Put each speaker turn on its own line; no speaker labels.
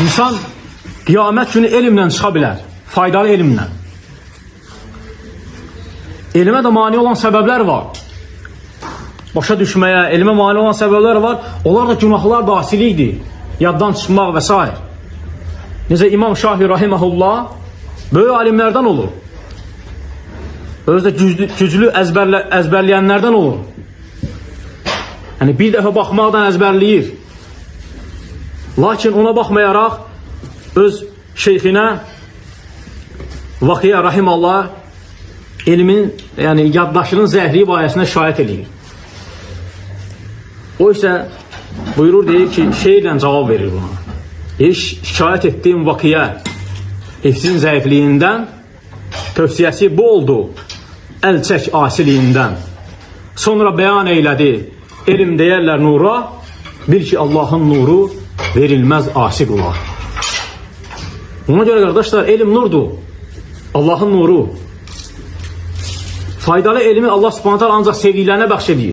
İnsan qiyamət günü elmlə çıxa bilər. Faydalı elmlə. Elmə də mane olan səbəblər var. Başa düşməyə, elmə mane olan səbəblər var. Onlar da günahlar dasilikdir. Yaddan çıxmaq və s. Necə İmam Şafi rahimehullah böyük alimlərdən olur. Özü də güclü əzbərləyənlərdən olur. Yəni bir dəfə baxmaqdan əzbərləyir. Lakin ona baxmayaraq öz şeyxinə Vaqiyə rahimallah elmin, yəni yaddaşının zəhri barəsində şahid eləyir. O isə buyurur, deyir ki, şeirlə cavab verir buna. Deyir, şikayət etdiyim Vaqiyə hifzin zəifliyindən tövsiyəsi bu oldu, əl çək asiliyindən. Sonra bəyan eylədi, elm deyərlər nura, bil ki Allahın nuru verilməz asi qula. Ona görə qardaşlar, elm nurdur. Allahın nuru. Faydalı elmi Allah Subhanahu taala ancaq sevdiklərinə bəxş edir.